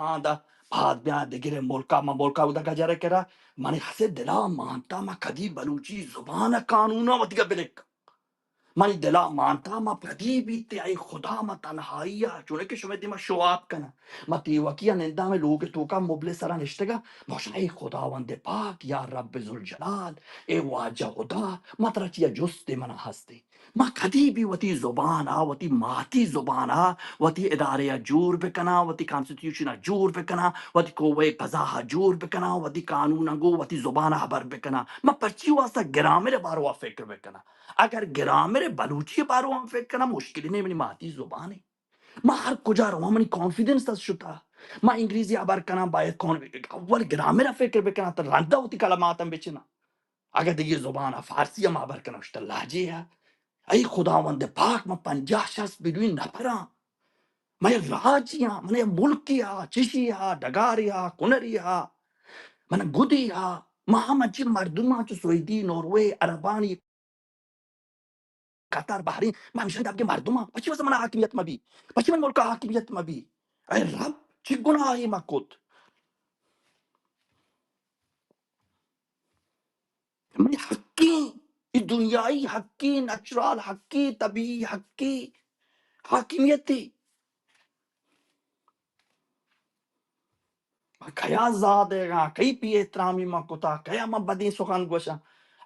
آ دا پاد بیاں دگرے ملکا، ما ملکا اودا گجرے کرا، منی ہسے دلا مانتا ما کدی بلوچی زبان قانونا وتیگا بلک۔ منی دلا مانتا ما پدی بیت، اے خدا ما تنہائی ء، چونکہ شمئے دیما شوہاپ کناں۔ ما تیوکی ء ننداں ہمے لوگ ء توکا مبلے سرا نشتگاں، ما گوشاں، اے خداوند پاک، یا رب ذوالجلال، اے واجہ خدا، ما ترا چیا جست ء منا ہستے؟ ما کدی بھی وتی زبان ء، وتی ماتی زبان ء، وتی ادارے ء جوڑ بکناں، وتی کانسٹیٹیوشن ء جوڑ بکناں، وتی قوہ قضا ء جوڑ بکناں، وتی قانون ء گوں وتی زبان ء ہبر بکناں؟ ما پرچی واسطہ گرامر ء باروا فکر بکناں؟ اگر گرامر بلوچی بارو ہم فکر کناں، مشکلی نہیں، منی ماتی زبان ہے۔ ما ہر کجا رواں، منی کانفیڈنس دست شتا۔ ما انگریزی ہبر کناں، باید کون اول گرامر فکر بکناں، تا رندا وتی کلمات ہم بچناں۔ اگر دیگه زبان فارسی ہم ہبر کناں، شتا لہجے ہے۔ اے خداوند پاک، ما پنجاہ شست میلیون نفراں۔ من یک راجی ہاں، من یک ملکی ہاں، چشی ہاں، ڈگاری ہاں، کنری ہاں، من گدی ہاں۔ ما ہم انچی مردم ہاں، چو سویدی، نوروے، عربانی، قطر، بحرین، ما ہمیشہ دبگے مردم ہاں۔ پچی واسطہ منا حاکمیت مبی؟ پچی من ملک حاکمیت مبی؟ اے رب، چی گناہی ما کت؟ منی حقی، ای دنیای حقی، نیچرال حقی، طبیعی حقی، حاکمیتی۔ من کیا زادگاں، کئی بی احترامی من کتا، کیا من بدیں سخن گوشاں؟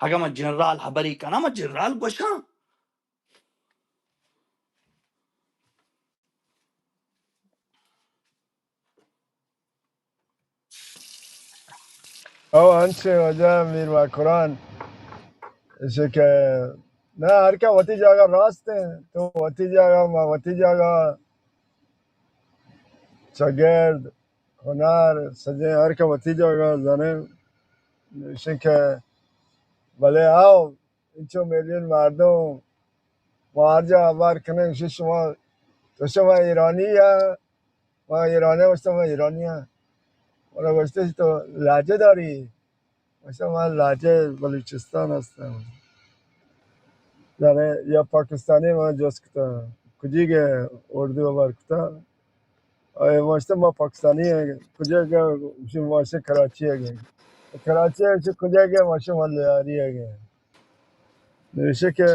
اگاں من جنرال ہبری کناں، من جنرال گوشاں۔ او انچیں واجہ میر مکران، ایشی کہ نہ، ہر کہ وتی جاگہ راست ہیں، تو وتی جاگہ، ما وتی جاگہ، چگرد، کنر، سجیں ہر کہ وتی جاگہ زانیں، ایشی کہ بلے آؤ، انچو میلیون مردم، ما ہر جا ہبر کنیں، گوشی شما، تو شما ایرانی یا؟ ما ایرانی، گوشتم ما ایرانی ہاں۔ منا گوشتے تو لہجہ داری؟ گوشتم ما لہجہ بلوچستان ہستم۔ یعنی یا پاکستانی، ما جست کتا، کجی گئے اردو ہبر کتا؟ اے ما گوشتم ما پاکستانی ہیں، کجا گئے؟ گوشی ما گوشتم کراچی ہے گئے۔ کراچی ہے، گوشی کجا گئے؟ ما گوشتم ما لیاری ہے گئے۔ نوشے کہ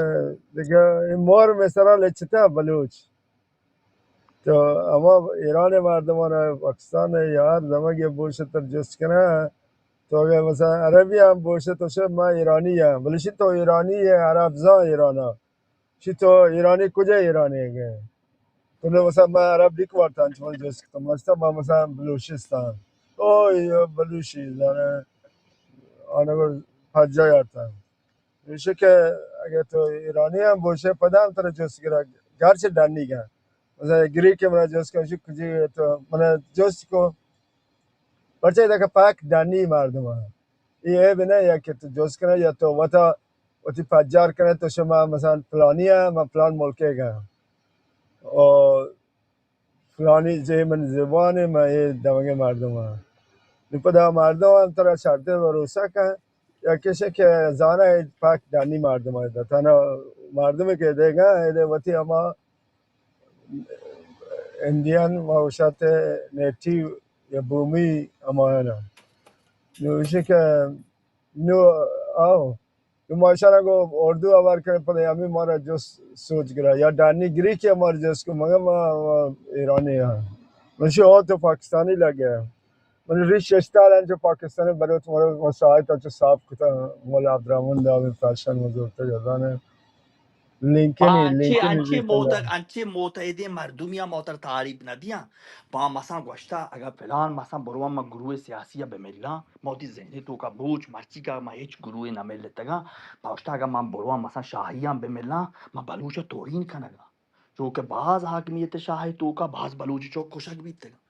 دگہ اے مور میں سرا لچتا بلوچ۔ تو ہما ایران مردمان، پاکستان یا ہر دمگ بوش تر جست کنہ، تو اگر مثلا عربی ہم بوش تو شے ما ایرانی ہاں، بلے شی تو ایرانی ہے، عرب زان ایرانا۔ شی تو ایرانی کجا ایرانی ہے؟ تو نے مثلا ما عرب لکھ وارتا، انچ من جست کتا، ما گوشتا ما مثلا بلوچستان۔ او یہ بلوچی زانے، آنگر پجا یارتا۔ ایشی کہ اگہ تو ایرانی ہم بوشے، پدا ہم ترا جست گرا، گرچہ ڈنی گا۔ مثلا گریک منا جست کو، ایشی کجی تو منا جست کو، پرچہ دکا پاک ڈنی مردم ہاں۔ یہ عیب نہ یا کہ تو جست کنے یا تو وتا وتی پجار کنے، تو شما مثلا پلانی ہے، من پلان ملکے گا۔ اور فلانی جے من زبان، من اے دمگے مردم ہاں۔ نو پدا مردم ہم ترا شرطے بھروسہ کن، یا کسے کہ زانہ اے پاک ڈنی مردم ہے، تنہا مردم کہ دے گا، اے دے وتی ہما انڈین، ما وشات نیٹیو یا بومی ہمایانا۔ نو ایشی کہ نو آؤ، نو ما اشارا گو اردو آوار کرے، پدا ہمیں مارا جست سوچ گرا، یا ڈانی گری کہ ہمارا جست کو، مگر ما، ما ایرانی ہاں۔ منشی ہو تو پاکستانی لگے۔ من ریش اشتال انچو پاکستانی بلوچ مرو مساعد انچو صاف کتا، مولا عبدالرحمن دا ہمیں فیشن مزورتا جزانے۔ لنکنی، انچیں، لنکنی انچیں لنکنی۔ موتگ، انچیں متحدیں مردمی ہم ما ترا تعریف نہ دیاں۔ ما مثلاً گوشتا، اگر فلان مثلاً برواں ما گروہ سیاسی ء بہ ملاں، ما وتی ذہن ء توکا بوچ، مرچی کا ما ہچ گروہ نہ ملتگاں۔ ما گوشتا، اگر ما برواں مثلاً شاہیاں بہ ملاں، ما بلوچ ء توہین کنگاں۔ چونکہ باز حاکمیت شاہ ء توکا باز بلوچ چوک کشگ بیتگاں۔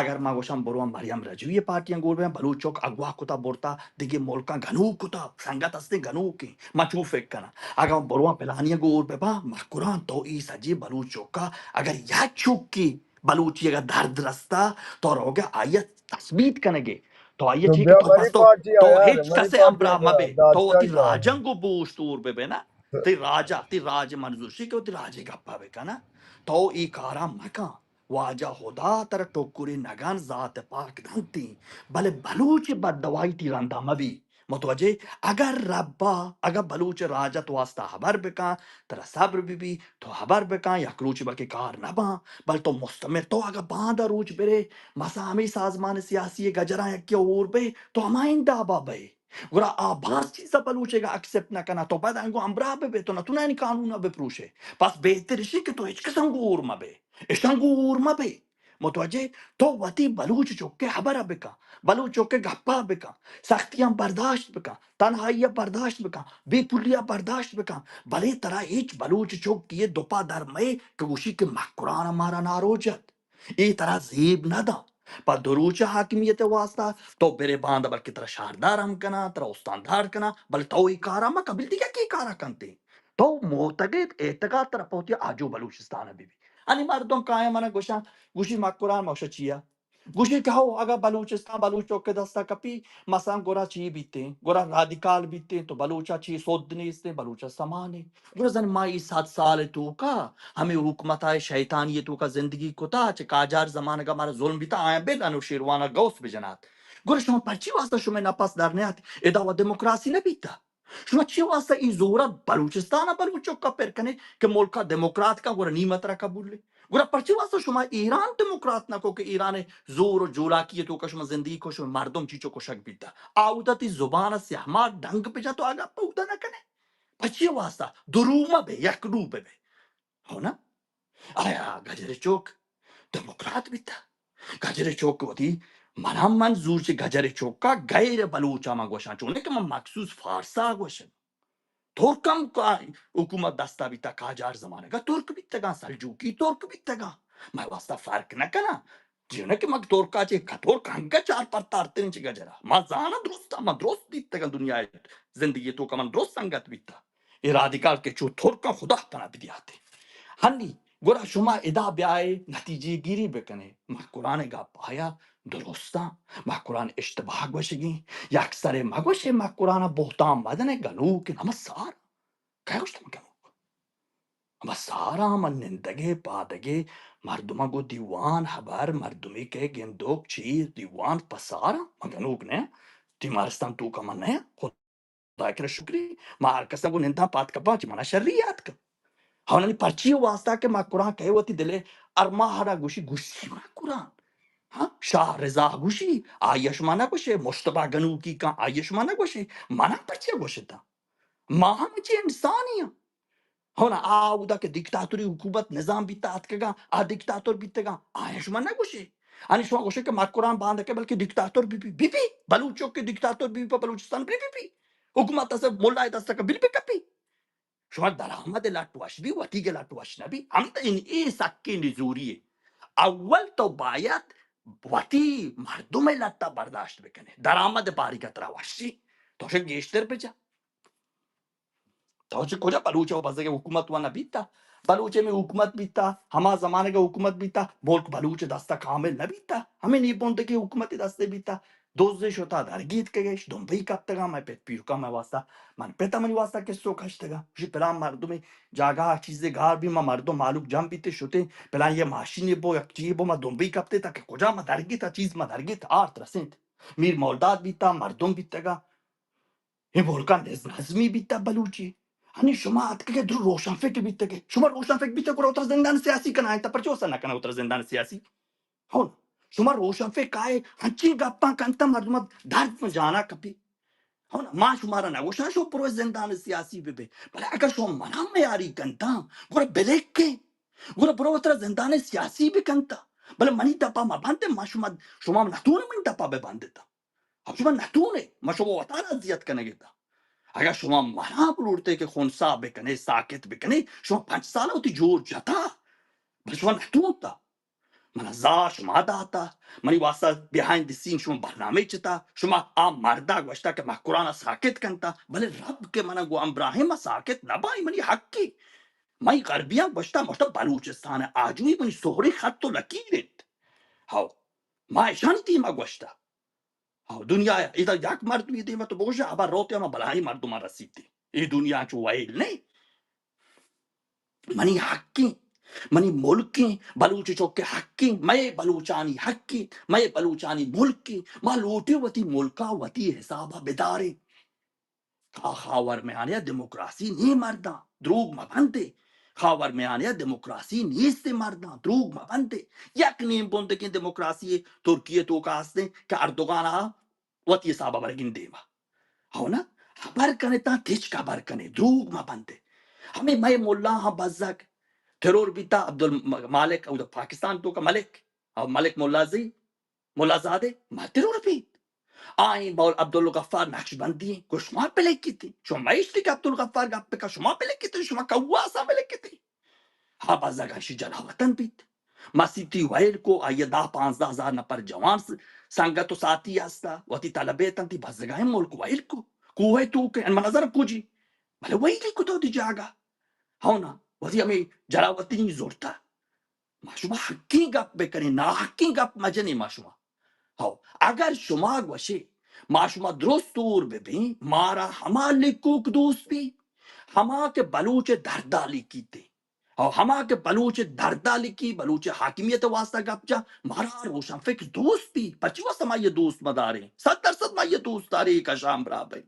اگر ما گوشاں برواں مریم رجوی پارٹیاں گور بباں، بلوچ چوک اغوا کتا برتا، دگہ ملکاں گنوک کتا، سنگت ہستیں گنوکیں۔ ما چو فکر کناں، اگر برواں پلانیاں گور بباں، مکران تو ای سجی بلوچ چوکا، اگر یک چوکی بلوچی اگر درد رستا، تو روگا آیا تثبیت کنگے، تو آیا تو چی کہ بیا تو منی پس تو، پارٹی تو آیا، ہچ منی کسے پارٹی ہمراہ آیا، مبے، تو دادشاہ وتی آیا۔ راجنگ و بوش دور ببے نا۔ تی راجا، تی راج منظور شی کہ وتی راجے گپا بکنا۔ تو ای کارا مکن۔ واجہ خدا ترا ٹکرے نگن، ذات پاک دنتیں، بلے بلوچ بددعائی تی رندا مبی۔ متوجہ؟ اگر ربا، اگر بلوچ راجت واسطہ حبر بکن، ترا صبر بی بی، تو حبر بکن، یک روچ بلکہ کار نباں، بل تو مستمر، تو اگر باندا روچ برے، مثلا ہمیں سازمان سیاسی گجراں یکی اور بے، تو ہما اندابا بے۔ گڑا آ باز چیزا بلوچے گا ایکسپٹ نہ کنا، تو باید انگو ہمراہ بہ بے، تو نہ تو نہ قانون بہ پروشے۔ پس بہتر اشی کہ تو ہچ کساں گور مہ بے، اشاں گور مہ بے۔ متوجہ؟ تو وتی بلوچ چکے حبر بکن، بلوچ چکے گپا بکن، سختیاں برداشت بکن، تنہائی برداشت بکن، بے پلی برداشت بکن، بلے ترا ہچ بلوچ چک یہ دپا در مئے کہ گوشی کہ مکران مارا ناروچت۔ اے ترا زیب نہ داں۔ پہ دو روچ حاکمیت واسطہ تو برے باندا بلکہ ترا شہردار ہم کناں، ترا استاندار کناں، بلے تو اے کارا مکن، بل دگہ کے کارا کنتے؟ تو معتقد اعتقاد ترا پہ وتی آجو بلوچستان بی بی۔ انی مردم کایا منا گوشاں، گوشی مکران موشا چیا؟ گوشی کہ ہو اگا بلوچستان بلوچ چوک دستا کپی، مثلاً گڑا چی بیتیں؟ گڑا رادیکال بیتیں، تو بلوچا چی سود نیستیں، بلوچا سمانے۔ گڑا زن ما ای صد سال توکا ہمیں حکومت آئے شیطانی توکا زندگی کتا، چہ قاجار زمانگا مارا ظلم بیتا، آیاں بل انوشیروان غوث بجنات۔ گڑا شما پرچی واسطہ شما نپس در نیات؟ ادا و دموکراسی نہ بیتا۔ شما چی واسطہ ای زورا بلوچستان بلوچ چکا پر کنے کہ ملکا دموکرات کا گڑا نیمت را قبول ہے؟ گڑا پرچی واسطہ شما ایران دموکرات نہ کو کہ ایران زور و جولاکی توکا شما زندگی کو، شما مردم چی چو کشگ بیتا؟ آودا تی زبان سیاہ مار ڈنگ پجا تو آگا پودا نہ کنے۔ پچی واسطہ دروما بے، یک رو بے بے۔ ہو نا؟ آیا گجر چوک دموکرات بیتا؟ گجر چوک وتی منا منظور چہ گجر چوکا غیر بلوچا ما گوشاں، چونے کہ من مخصوص فارسا گوشن۔ ترک ہم کا-، حکومت دستا بیتا، قاجار زمانگا ترک بیتگاں، سلجوقی ترک بیتگاں۔ مئے واسطہ فرق نہ کناں۔ جنہ کہ مگ ترکا چہ کتور کنگا چار پر تارتن چہ گجرا۔ ما زاناں درستا، ما درست دیتگاں دنیا زندگی توکا من درست سنگت بیتا۔ اے رادیکال کہ چو ترکاں خدا پناہ بدیاتے۔ ہنی گڑا شما ادا بیائے نتیجہ گیری بکنے۔ مکران گپ آیا درستاں، مکران اشتباہ گوشگیں، یک سرے مگوشے مکران بہتان مدنے گنوک نمہ سار۔ کئے گوشت من گنوک؟ ہما سارا من نندگے پادگے مردماں گو دیوان ہبر مردمی کہ گندوک چیر دیوان پسارا من گنوک نہ۔ تیمارستان توکا من نہ۔ خدا کرا شکری۔ ما ہر کسا گو ننداں پاد کپاں چہ منا شری یات کن۔ ہونانی پرچی واسطہ کہ مکران کئے وتی دلے ارماہرا گوشی، گوشی مکران۔ ہاں، شاہ رضا گوشی، آئی شما نہ گوشے، مشتبہ گنوکی کن، آئی شما نہ گوشے، منا پرچی گوشتا؟ ما ہم چی انسانی ہاں۔ ہو نا، آ اودا کہ دیکتاتوری حکومت نظام بیتا اتکگاں، آ دیکتاتور بیتگاں، آیا شما نہ گوشے؟ انی شما گوشے کہ مکران باندکے بلکہ دیکتاتور بی بی، بی بی، بلوچ چوک کہ دیکتاتور بی بی، پہ بلوچستان بی بی بی۔ حکومت دست ملا دست کا بل بکپی۔ شما درآمد لٹ وش بی، وتی کے لٹ وش نہ بی۔ ہم تو ان اے سکیں نزوری ہے۔ اول تو باید وتی مردم لٹا برداشت بکنے، درآمد باری کا ترا وشی، تو شے گیشتر بجا۔ تو چہ کجا بلوچ و بزگ حکومت و نہ بیتا؟ بلوچ میں حکومت بیتا، ہما زمانگ حکومت بیتا، ملک بلوچ دستا کامل نہ بیتا، ہمیں نی بندگی حکومت دستے بیتا۔ دوز شتا درگیت کگش، دنبئی کپتگا، میں پت پیرکا میں واسطہ، من پتا منی واسطہ کسو کشتگا۔ شی پلان مردم جاگہ چیزے گار بی، ما مردم مالوک جم بیتے شتے، پلان یہ ماشین بو، یک چیز بو، ما دنبئی کپتے تا کہ کجا ما درگیتا، چیز ما درگیت، آرت رسینت۔ میر مولداد بیتا، مردم بیتگا، اے ملکا نز-، نظمی بیتا بلوچی۔ ہنی شما اتکگے درو روشن فکر بیتگے۔ شما روشن فکر بیتگ گڑا اترا زندان سیاسی کنا انت، پرچہ وسا نہ کنا اترا زندان سیاسی؟ ہون، شما روشن فکر کائے، ہنچین گپاں کنتا مردم درد من جانا کپی۔ ہون، ما شما را نگوشاں شما پرو زندان سیاسی ببے، بلے اگر شما منا میاری کنتا، گڑا بلکے، گڑا برو اترا زندان سیاسی بکنتا۔ بلے منی دپا مبندے، ما شما، شما نتون منی دپا ببندتا۔ اب شما نتونے، ما شما وتارا اذیت کنگے تا۔ اگر شما منا بلوڑتے کہ خونسا بکنے، ساکت بکنے، شما پنچ سال وتی جور جتا، بل شما نتونتا۔ منا زا شما داتا، منی واسطہ بیہائنڈ دی سین شما برنامہ چتا، شما آ مردا گوشتا کہ مکرانا ساکت کنتا، بلے رب کہ منا گو ابراہیم ساکت نبائی، منی حقی۔ منی غربیاں گوشتا، مشتا بلوچستان آجوئی منی سہری خط و لکیر انت۔ ہاو، ما اشانی تیما گوشتا۔ ہاں، دنیا ء ادا یک مردمے دیما تو بگوش، ابا روتے ہما بلاہیں مردماں رسیتے۔ اے دنیا چو ویل نہیں۔ منی حقیں۔ منی ملکیں بلوچ چک حقیں، مئے بلوچانی حقیں، مئے بلوچانی ملکیں، ما لوٹیں وتی ملکا وتی حسابا بداریں۔ آ خاور میانیا دموکراسی نی مرداں، دروگ مبندے۔ خاور میانیا دموکراسی نیست مرداں، دروگ مبندے۔ یک نیم بندگیں دموکراسی ترکیہ توکا ہستیں کہ اردوغان آ وتی حسابا برگیں دیما۔ ہو نا؟ ہبر کنے تاں تچک ہبر کنے، دروگ مبندے۔ ہمے مئے ملا ہاں بزگ ترور بیتا، عبدالمالک، او پاکستان توکا ملک، او ملک ملا زئی، ملا زادے، ما ترور بیت۔ آئیں بول عبدالغفار نقشبندی ہیں، کو شما پلکیتی، شما اشتی کہ عبدالغفار گپ کا، شما پلکیتی، شما کواسا پلکیتی۔ ہا بزگ اشی جلاوطن بیت۔ مسیتی ویل کو، آئی دہ پانزدہ ہزار نفر جوان س-، سنگت و ساتھی ہستا، وتی طلبے تنتی بزگائیں ملک ویل کو۔ کوہ توکا، من نظر کجی۔ بلے ویلی کتا وتی جاگہ۔ ہو نا، وتی ہمیں جلاوطنی زورتا۔ ما شما حقیں گپ بکنیں، ناحقیں گپ مجنیں ما شما۔ ہو، اگر شما گوشے، ما شما درست ہور ببیں، مارا ہما لکوک دوست بی، ہما کہ بلوچ دردا لکیتے۔ ہو، ہما کہ بلوچ دردا لکی، بلوچ حاکمیت واسطہ گپ جا، مارا روشن فکر دوست بی، پرچی واسطہ ما یہ دوست مداریں؟ صد درصد ما یہ دوست داریں، یہ کشام برابر۔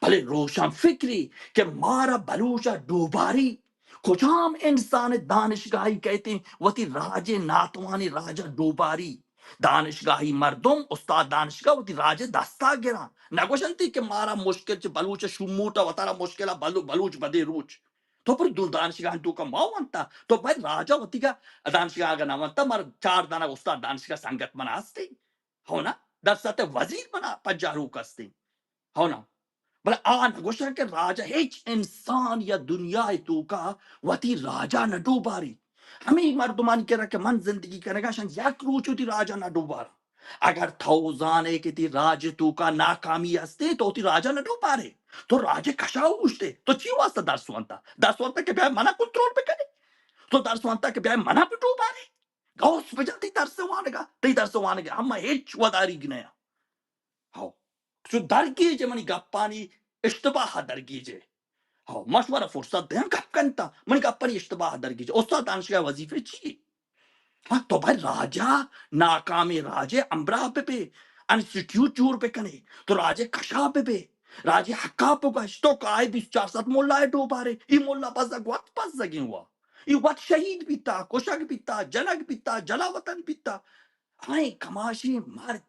بلے روشن فکری کہ مارا بلوچ ڈوباری، کجام انسان دانشگاہی کئیت وتی راجے ناتوانی راجا ڈوباری؟ دانشگاہی مردم، استاد دانشگاہ وتی راجے دستا گراں۔ نگوشنتی کہ مارا مشکل چہ بلوچ شموٹا وتارا مشکل بلو-، بلوچ بدے روچ۔ تو پر دو دانشگاہ توکا ما وانتا، تو باید راجا وتی کا دانشگاہ اگا نہ وانتا، مارا چار دانا استاد دانشگاہ سنگت منا ہستے۔ ہو نا؟ در سطح وزیر منا پجاروک ہستے۔ ہو نا؟ بلے آ نہ گوشاں کہ راجا ہچ انسان یا دنیا توکا وتی راجا نہ ڈوباری۔ ہمے مردمانی کرا کہ من زندگی کنگا شان یک روچ وتی راجا نہ ڈوبارا۔ اگر تو زانے کہ تی راج توکا ناکامی ہستے، تو تی راجا نہ ڈوبارے۔ تو راج کشا اوشتے۔ تو چی واسطہ درس وانتا؟ درس وانتا کہ بیا منا کنٹرول بکنے؟ تو درس وانتا کہ بیا منا بہ ڈوبارے؟ گوس بجن تی درس وانگا، تی درس وانگا، ہما ہچ وداری گنیا۔ ہو۔ چو درگیجے منی گپانی اشتباہ درگیجے۔ ہو، ما شمارا فرصت دیاں گپ کنتا، منی گپانی اشتباہ درگیجے۔ استاد دانشگاہ وظیفے چی؟ ہاں، تو بھائی راجا، ناکامیں راجے ہمراہ بہ بے، انسٹیٹیوٹ جوڑ بکنے، تو راجے کشا بہ بے، راجے حقا بگوش، تو کائے بیست چار صد ملا ڈوبارے، ای ملا بزگ وت بزگیں ہوا۔ ای وت شہید بیتا، کشگ بیتا، جنگ بیتا، جلا وطن بیتا۔ آئیں کماشیں مرد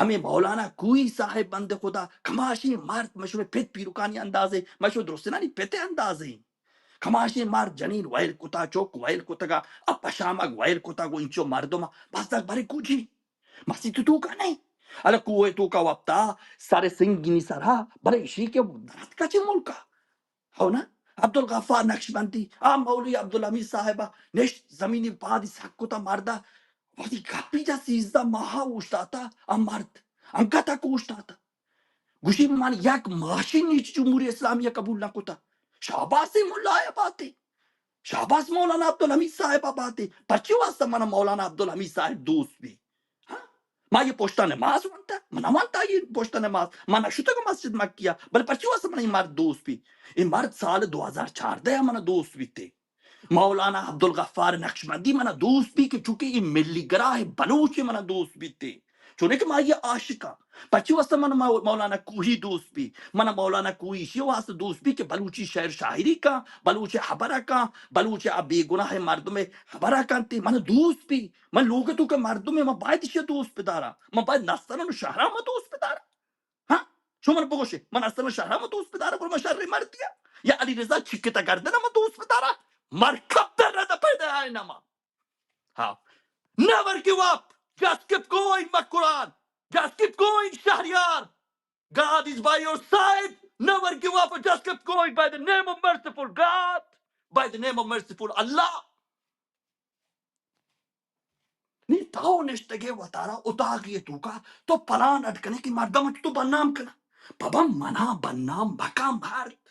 ہمے مولانا کوہی صاحب بندِ خدا، کماشیں مرد، مئے شمئے پت پیرکانی اندازے، مئے شمئے درستینانی پت اندازے۔ کماشیں مرد جنین ویل کتا، چک ویل کتگا، ا پشامگ ویل کتا، گوں انچو مردم بزگ برے کجی؟ مسیت توکا نہیں۔ الا کوہ توکا وپتا، سر سنگینی سرا، بلے اشی کہ دراتکا چہ ملکا۔ ہو نا؟ عبدالغفار نقشبندی، آ مولوی عبدالحمید صاحبا نشت زمینی پادی سک کتا مردا، وتی کپی جا سیزدہ ماہ اوشتاتا، آ مرد انگتا اوشتاتا۔ گوشی من یک ماشین نیچ جمہوری اسلامی قبول نہ کتا۔ شاباس ملا باتے۔ شاباس مولانا عبدالحمید صاحب باتے۔ پرچی واسطہ من مولانا عبدالحمید صاحب دوست بی؟ ہاں؟ ما یہ پشتا نماز وانتا؟ من نہ وانتا یہ پشتا نماز۔ من نہ شتگ مسجد مکیہ۔ بلے پرچی واسطہ من یہ مرد دوست بی؟ یہ مرد سال دو ہزار چاردہ من دوست بیتے۔ مولانا عبدالغفار نقشبندی من دوست بی کہ چونکہ یہ ملی گراہ بلوچ من دوست بیتے۔ چونکہ ما یہ عاشقاں۔ پرچی واسطہ من مو-، مولانا کوہی دوست بی؟ من مولانا کوہی اشی واسطہ دوست بی کہ بلوچی شعر شاعری کا، بلوچ حبرہ کا، بلوچ آ بے گناہ مردم حبرہ کنتے۔ من دوست بی۔ من لوگ توکا مردمے، من باید ایشی دوست بدارا۔ من باید نسترن و شہرام دوست بدارا۔ ہاں؟ شما من بگوشے، من نسترن شہرام دوست بدارا، گڑا من شر مردیا؟ یا علی رضا چکتا گردن من دوست بدارا؟ مرکب در رد پیدا آئے نما۔ ہاں۔ Never give up. Just keep going, Makran. Just keep going, Shahryar. God is by your side. Never give up. Just keep going by the name of merciful God. By the name of merciful Allah. نی تو نشتگے وتارا اتاقی توکا تو پلان اڈ کنے کہ مردم تو بدنام کنا۔ بابا منا بدنام مکن مرد۔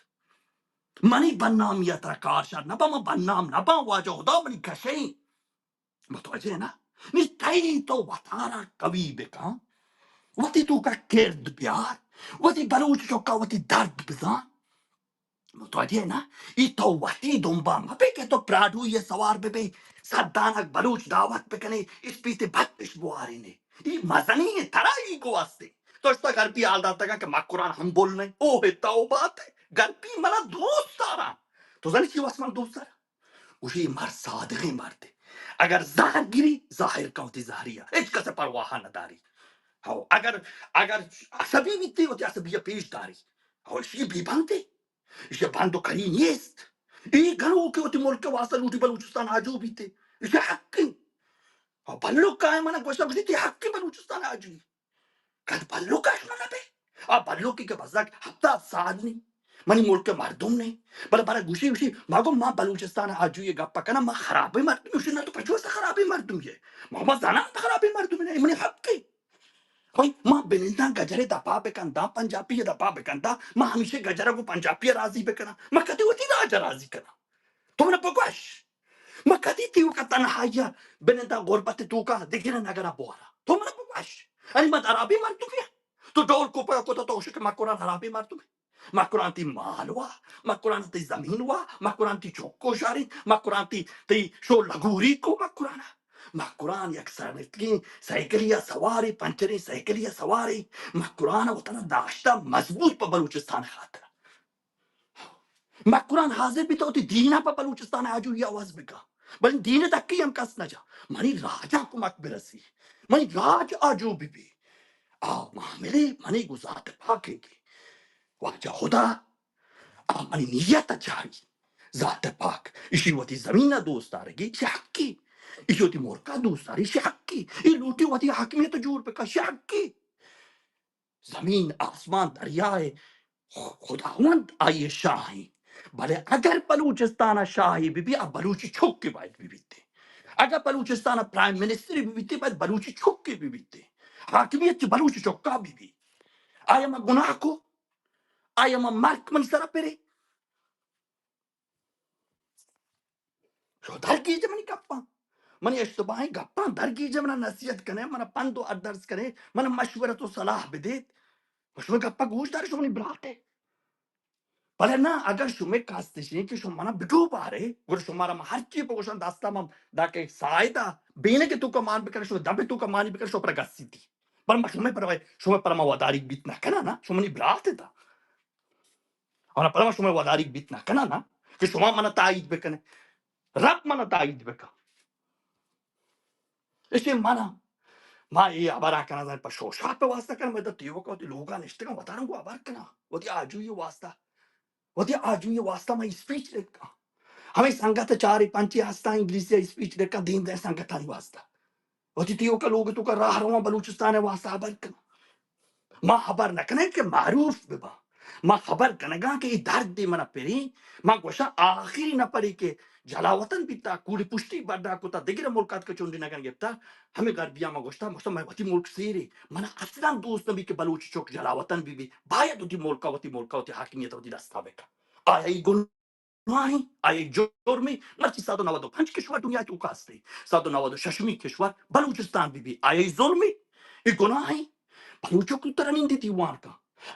منی بدنامی ء ترا کار شر نہ با، من بدنام نہ باں، واجہ خدا منی کشیں۔ متوجہ نا؟ نی تئی تو وتارا قوی بکن، وتی توکا کرد بیار، وتی بلوچ چکا وتی درد بزان۔ متوجہ ئے نا؟ ای تو وتی دنبا مبے کہ تو پراڈو یہ سوار ببے، صد دانگ بلوچ دعوت بکنے، اسپیت بتش بوارینے۔ ای مزنی ہے، ترا ایگو ہستے۔ تو اشتا گربی حال داتگا کہ مکران ہم بول نہیں۔ او ہے تو بات ہے۔ گربی منا دوست دارا۔ تو زنی چی واسطہ من دوست دارا؟ گوشی، مر صادقیں مردے۔ اگر زہر گری، ظاہر کن وتی زہریا۔ ہچ کس پرواہ نداری۔ ہو، اگر، اگر عصبی بیتے، وتی عصبی پیش داری۔ ہو، اشی بی بندے۔ اشی بند و کری نیست۔ ای گنوکے وتی ملک واسطہ لوٹی بلوچستان آجو بیتے۔ اشی حقی۔ ہو، بلوک کائے منا گوشا گوشی، تی حقی بلوچستان آجوئی۔ کد بلوک اش من بے؟ آ بلوکی کہ بزگ ہفتاد سال نی، منی ملک مردم نے، بلے برا گوشی، گوشی، ما گو ما بلوچستان آجوئی گپ کناں، ما خرابیں مردم، گوشی، نہ تو پچو است خرابیں مردم یہ، ما، ما زنان خرابیں مردم نے، منی حق ہے۔ بھائی، ما بننداں گجرے دپا بکنداں، پنجابی دپا بکنداں، ما ہمیشہ گجرا گو پنجابی راضی بکناں، ما کدی وتی راج راضی کناں؟ تو منا بگوش، ما کدی تیوکا تنہائی بننداں غربت توکا دگرے نگرا بوارا؟ تو منا بگوش، انی ما درابی مردم یا؟ تو ڈول کوپگا کتا تو اشک مکران حرابی مردم۔ مکران تی مال وا، مکران تی زمین وا، مکران تی چوکو شاری، مکران تی، تی شو لگوری کو مکران۔ مکران یک سرنتگیں سائیکلیا سواری، پنچریں سائیکلیا سواری۔ مکران وطن داشتا مضبوط پہ بلوچستان خاطر۔ مکران حاضر بیت وتی دین ء پہ بلوچستان ء آجوئی ء عوض بکا، بلے دین ء دکی ہم کس نہ جا۔ منی راج ء کمک برسی، منی راج آجو بہ بی۔ آ معاملے منی گو ذات پاک انگی۔ واجہ خدا آ منی نیت ء چاری۔ ذات پاک اشی وتی زمین ء دوست دارگی، اشی حقی۔ اشی وتی ملک ء دوست داری، اشی حقی۔ ای لوٹی وتی حاکمیت ء جوڑ بکا، اشی حقی۔ زمین، آسمان، دریائے خداوند آئی شاہ ہیں۔ بلے اگر بلوچستان شاہی بہ بی، آ بلوچی چوکے باید بہ بیتے۔ اگر بلوچستان پرائم منسٹر بہ بیتے، باید بلوچی چوکے بہ بیتے۔ حاکمیت چہ بلوچ چوکا بہ بی۔ آیا ما گناہ کو؟ آیا ما مرک من سر پرے؟ شو درگیجے منی گپاں۔ منی اشتباہیں گپاں درگیجے، منا نصیحت کنے، منا پند و ادرس کنے، منا مشورت و صلاح بدیت۔ شما گپا گوش دارے، شما منی برات ہے۔ بلے نا، اگر شما کاستشیں کہ شما منا بڈو بارے، گڑا شما را ما ہر چی بگوشاں دستا ما دا کہ سائدہ بینگ تو کا مان بکنے، شما دب تو کا مانی بکنے، شما پر گسیتی۔ بل ما شما پر، شما پر ما وداری بیت نہ کنا نا، شما منی برات ہے تا۔ اونا پدا ما شما وداریگ بیت نہ کناں نا کہ شما منا تائید بکنے، رب منا تائید بکن۔ اشی منا، ما اے ہبرا کناں زن پہ شوشاپ واسطہ کناں، مدت تیوکا وتی لوگا نشتگاں، وتارا گو ہبر کناں، وتی آجوئی واسطہ، وتی آجوئی واسطہ ما اسپیچ لکھاں۔ ہمیں سنگت چاری پنچی ہستاں انگلیسی اسپیچ لکھاں، دیم دے سنگتانی واسطہ۔ وتی تیوکا لوگ توکا راہ رواں، بلوچستان ء واسطہ ہبر کناں۔ ما ہبر نہ کنیں کہ معروف بباں۔ ما ہبر کنگاں کہ اے درد منا پریں۔ ما گوشاں آخری نفرے کہ جلاوطن بیتا، کولی پشتی بڈا کتا، دگرے ملکات کہ چنڈی نگن گپتا، ہمیں غربیاں ما گوشتا، گوشتا، مئے وتی ملک سیرے، منا اصلاً دوست نبی کہ بلوچ چک جلاوطن بی بی، باید وتی ملکا، وتی ملکا، وتی حاکمیت وتی دستا بکا۔ آیا ای گل گناہیں، آئی جرمے، مرچی صد و نود و پنچ کشور دنیا توکا ہستے، صد و نود و ششمی کشور بلوچستان بی بی، آئی ظلمے، اے گناہیں۔ بلوچو کو ترا نندی دیوان کا،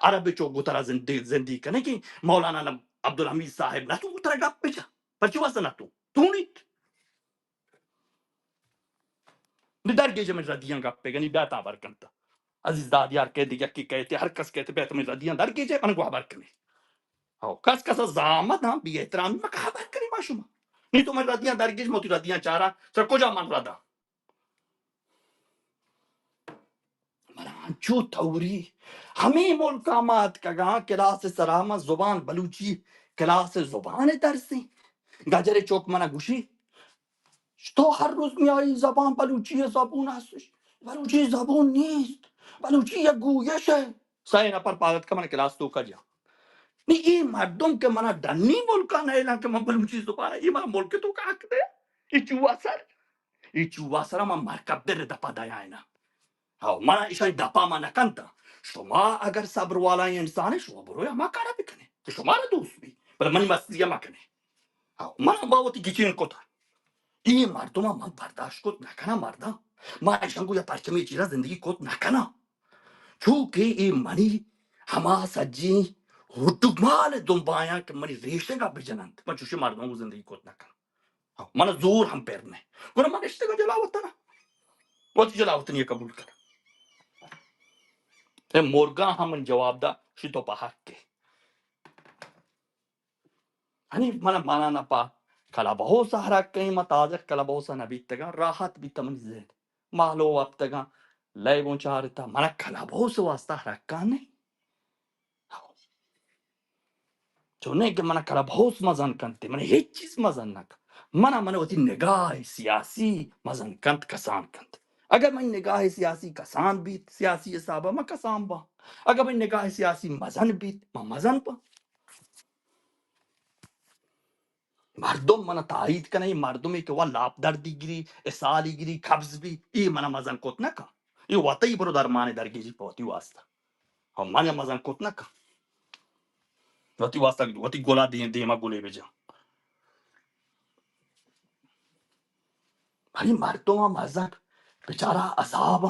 عرب چو گو ترا زندی، زندی کنے کہ مولانا عبدالحمید صاحب نہ تو گو ترا گپ بجا، پرچی واسطہ نہ تو، تو نیت۔ نی درگیجے من ردیاں گپے گنی بیات ہبر کنت۔ عزیز دادیار کہتے، یکی کہتے، ہر کس کہتے، بیات من ردیاں درگیجے من گو ہبر کنے۔ ہو، کس کس زامت ہاں بی احترامی مکہ ہبر کنے ما شما۔ نی تو من ردیاں درگیج، مو تی ردیاں چارا، ترا کجا من ردا؟ منا انچو توری، ہمے ملکا ما اتکگاں، کلاس سرا ما زبان بلوچی، کلاس زبان درسیں۔ گجر چوک منا گوشی، تو ہر روز میای زبان بلوچی زبون ہستش۔ بلوچی زبون نیست۔ بلوچی یک گویش ہے۔ سئے نفر پاد اتکا من کلاس توکا جا۔ نی اے مردم کہ منا ڈنی ملکا نیلاں کہ من بلوچی زبان، اے منا ملک توکا حق دے؟ اے چو اثر؟ اے چو اثر من مرکب در دپا دیائنا۔ ہاں، منا ایشانی دپا ما نکنتا۔ شما اگر صبر والا انسان ہے، شما برو ہما کارا بکنے کہ شما را دوست بی، بلے منی مستری ما کنے۔ ہاں، من با وتی گچین کتا۔ اے مردم من برداشت کت نکناں مردم۔ ما ایشان گو یا پرچمی چیرا زندگی کت نکناں۔ چونکہ اے منی ہما سجیں ہڈو مال دنبایاں کہ منی ریشگا بجننت، من چوشیں مردماں گوں زندگی کت نہ کناں۔ ہو، من زور ہم پر نہ۔ گڑا من نشتگاں جلاوطن ءَ۔ وتی جلاوطنی قبول کناں۔ اے مرگاں ہم من جواب دا، شی تو پہ حق ئے۔ ہنی من، من نہ پہ کلب ہاؤس ءَ ہرک کئیں، من تازہ کلب ہاؤس ءَ نہ بیتگاں، راحت بیتہ منی ذہن۔ ماہلو وپتگاں، لیبوں چارتہ، من کلب ہاؤس واسطہ ہرکاں نہ۔ چونیں کہ من کلب ہاؤس مزن کنت، من ہچ چیز مزن نہ کنت۔ من، من وتی نگاہ سیاسی مزن کنت، کسان کنت۔ اگر من نگاہ سیاسی کسان بیت، سیاسی حساب ءَ من کسان باں۔ اگر من نگاہ سیاسی مزن بیت، من مزن باں۔ مردم من تائید کنه، اے مردمے کہ وا لاپ دردی گری، اسالی گری، قبض بی، اے من مزن کت نہ کن۔ اے وتی برو درمانے درگیجی پہ وتی واسطہ۔ ہو من مزن کت نہ کن۔ وتی واسطہ، وتی گلا دیم، دیما گلے بجن۔ بلے مردم مزن بیچارہ عذاب۔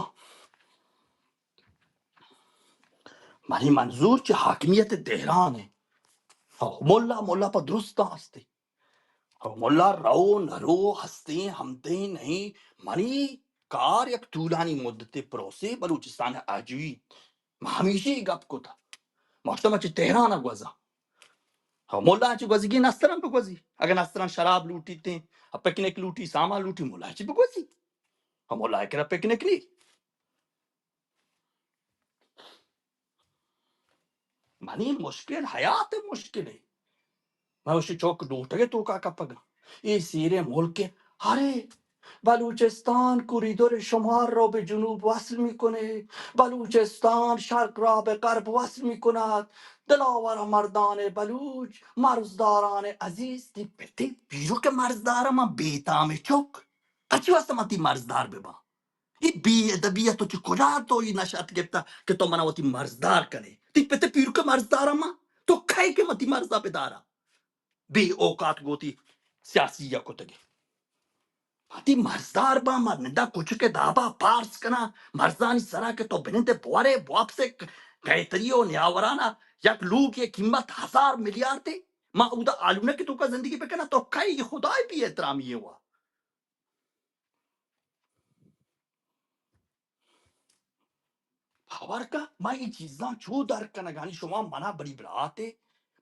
منی منظور چہ حاکمیت تہران ہے۔ ہو، ملا، ملا پہ درستاں ہستی۔ ہو، ملا رو نہ رو ہستیں ہمدے نہیں۔ منی کار یک طولانی مدتے پروسے بلوچستان آجوئی۔ من ہمیشی گپ کتا۔ ما شما چہ تہران گوزا۔ ہو، ملا چہ گوزگی نستران بگوزی۔ اگر نستران شراب لوٹی تیں، پکنک لوٹی، سامان لوٹی، ملا چہ بگوزی۔ ہو، ملا کرا پکنک نہیں۔ منی مشکل حیات مشکل ہے۔ من وشی چوک ڈوٹگے توکا کپگا۔ اے سیرے ملک ہے۔ ارے، بلوچستان کوریدور شمال را به جنوب وصل می‌کنه. بلوچستان شرق را به غرب وصل می‌کند. دلاور مردان بلوچ، مرزداران عزیز، تی پتی پیرو که مرزدار من بیتام چوک۔ اچی واسطه من تی مرزدار ببا؟ ای بی ادبی تو چہ کجا تو ای نشات گپتا کہ تو منا وتی مرزدار کنے؟ تی پت پیرک مرزدار ما؟ تو کئے کہ متی مرزا بدارا؟ بی اوقات گوتی سیاسی یا کتگی۔ وتی مرزدار با، من ندا کچک دابا پارس کنا، مرزانی سرا کہ تو بنندے بوارے بواپسے قیتری و نیاورانا یک لوگ یہ قیمت ہزار میلیارد ہے۔ ما اودا آلونک تو کا زندگی بکنا، تو کئے خدای بی احترامی ہے وا؟ باور کن، من اے چیزاں چو درک کنگانی، شما منا بری براتے،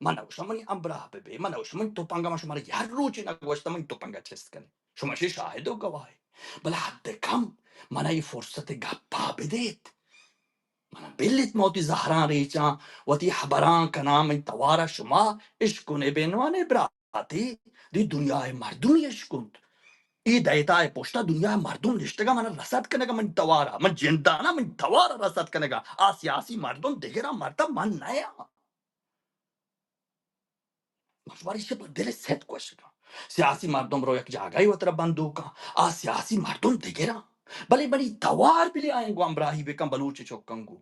من نگوشم منی ہمبراہ ببے، من نگوشم منی تپنگا، من شما را ہر روچے نگوشتم منی تپنگا چست کنے۔ شما شے شاہد و گواہ۔ بلے حد کم منا اے فرصت گپا بدیت۔ منا بلیت، من وتی زہراں ریچاں، وتی حبراں کناں، من توارا شما اشکنے بینوانے برات۔ آتی دی دنیای مردمی اشکنت۔ ای دیتای پشتا دنیای مردم نشتگا منا رسد کنگا من توارا۔ من جندانا من توارا رسد کنگا۔ آ سیاسی مردم دگرا مردا من نیا۔ من شماری شپ دل ست گوشگا۔ سیاسی مردم رو یک جاگای وترا بندوکا۔ آ سیاسی مردم دگرا۔ بلے منی توار بلی آئین گو ہمراہی بکن بلوچ چوکن گو۔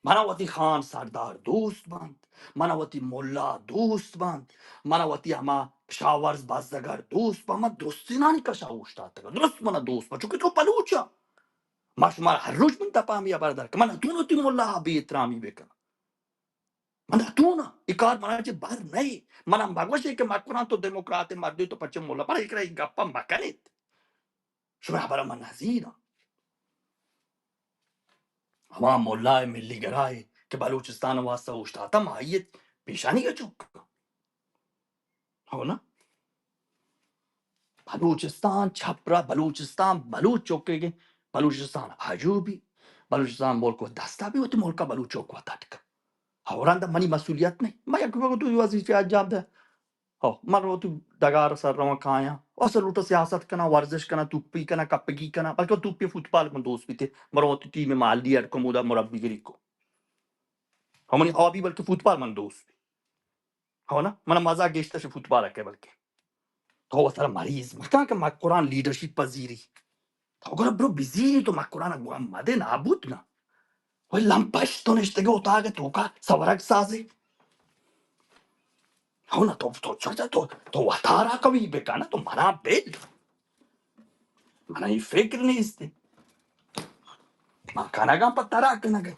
منا وتی خان سردار دوست بنت، منا وتی ملا دوست بنت، منا وتی ہما کشاورز بزگر دوست بنت، من درستینانی کشا اوشتاتگاں، درست منا دوست بنت، چونکہ تو بلوچ ئے۔ ما شما ہر روچ من دپا ہمے ہبر در کن، من نتون وتی ملا بے احترامی بکن۔ من نتون، اے کار منا چہ بر نئے۔ منا مگوشے کہ مکران تو دموکرات مردے تو پچے ملا، پر اے کرا اے گپا مکنیت۔ شمئے ہبرا من نزیراں۔ ہما ملائے ملی گرائے کہ بلوچستان واسطہ اوشتاتہ، ما آئی پیشانی ء چک۔ ہو نا؟ بلوچستان چپ را، بلوچستان بلوچ چکے گے، بلوچستان آجو بی، بلوچستان ملک و دستا بی، وتی ملکا بلوچ چک و تٹک۔ ہو رندا منی مسئولیت نہیں۔ ما یک وقت تو وظیفہ انجام دے۔ ہو، من وتی ڈگار سر رواں کایاں۔ اصل لوٹا سیاست کناں، ورزش کناں، توپی کناں، کپگی کناں، بلکہ توپی فوتبال من دوست بیتے۔ من وتی ٹیم محلی اڈ کو، مودا مربی گری کو۔ ہو منی ہابی بلکہ فوتبال من دوست بی۔ ہو نا، من مزہ گیشتر شی فوتبال کے بلکہ۔ تو وترا مریض مکن کہ مکران لیڈرشپ پذیری۔ تو گڑا برو بزیری، تو مکران گوام مدے، نابود نہ۔ وای لمپش تو نشتگے اتاگ توکا سورگ سازے۔ ہو نا، تو، تو، تو، تو، تو وتارا قوی بکن، تو منا بل۔ منا اے فکر نیست۔ من کنگاں پہ ترا کنگاں۔